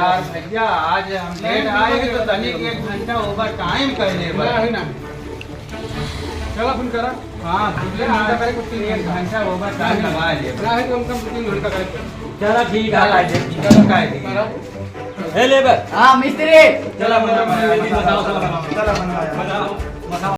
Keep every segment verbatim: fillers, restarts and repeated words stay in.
यार भैया, आज हम लेट आए हैं तो तनिक एक घंटा ओवर टाइम कर ले बस। नहीं, नहीं। चला फोन करा। हाँ, एक घंटा करे, कुछ तीन घंटा। एक घंटा ओवर टाइम लगा ले। ना है तो हम कम से कम तीन घंटा करे। चला ठीक है, चला, ठीक है। चला, ठीक है। ए लेबर। हाँ, मिस्त्री। चला, बना, बना, बना, बना, बना, बना, बना।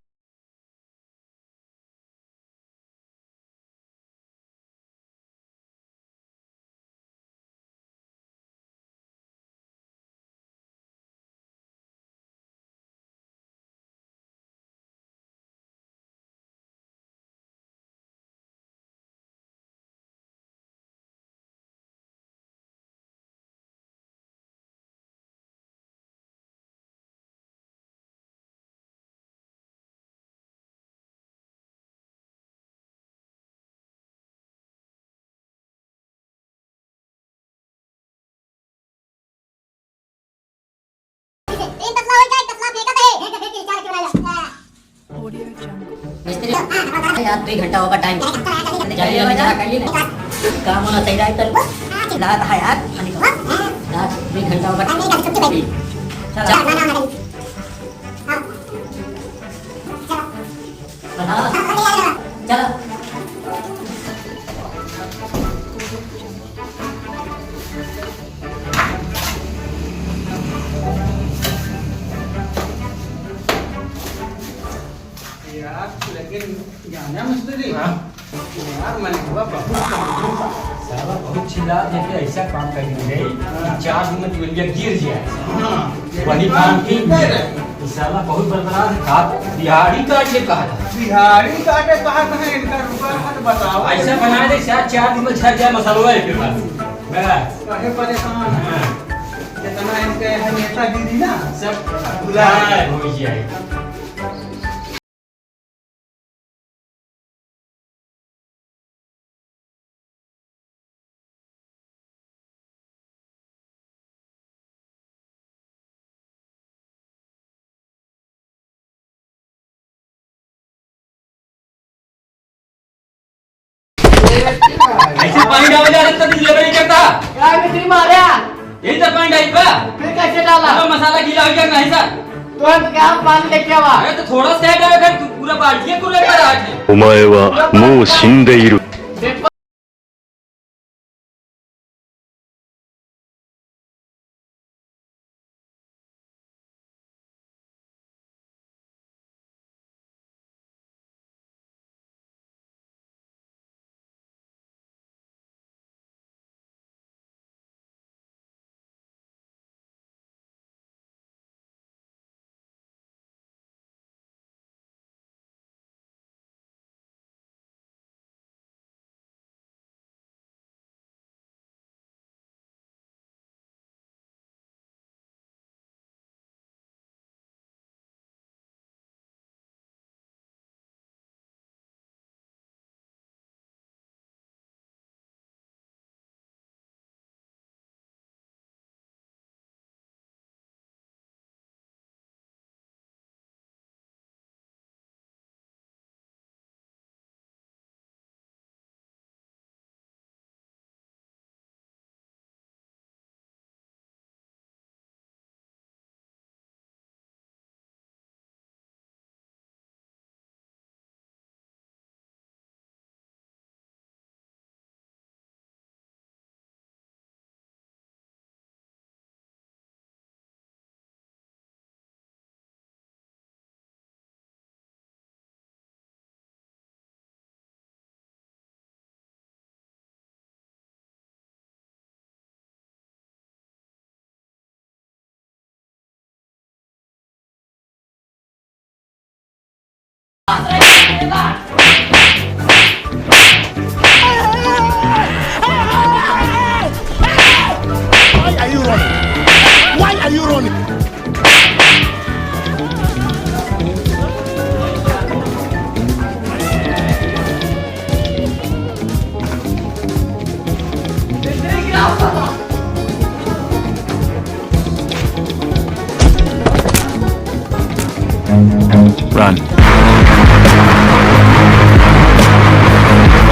मिस्त्री, यार, दुई घंटा ओवर टाइम। जल्दी, जल्दी जरा करिए ना। काम होना चाहिए, यार, कल रात है, यार। रात दुई घंटा ओवर टाइम। चला। हाँ, चला। यार, लेकिन जाना मिस्त्री? हाँ। यार, मनवा बहुत कंजूस। साला बहुत चिल्ला देके ऐसा काम कर दी गई कि हाँ। चार दिन में टुवलिया गिर जाए। हाँ। वही काम की कह रहे। तो साला बहुत बरबरात है। आप दिहाड़ी काट के कहा था। दिहाड़ी काटे कहा था, इनका रुपया मत बताओ। ऐसा बना दे, चार, चार दिन में झड़ जाए मसाला एक के बाद। बस। काहे परेशान है? हाँ। जितना इनके है नेतागिरी ना, सब भुला गायब हो जाए। ऐसे पानी डाला जा रहा है, तभी लेबर नहीं करता। क्या मिस्त्री मारा? यही तो पानी डाल बा। फिर कैसे डाला? तो मसाला गीला हो गया, नहीं सर? तो हम क्या पानी लेके आवा? अरे तो थोड़ा सा डाल, फिर तू पूरा बाल्टी है, पूरा भरा है। お前はもう死んでいる。 Why are you running? Why are you running? Run.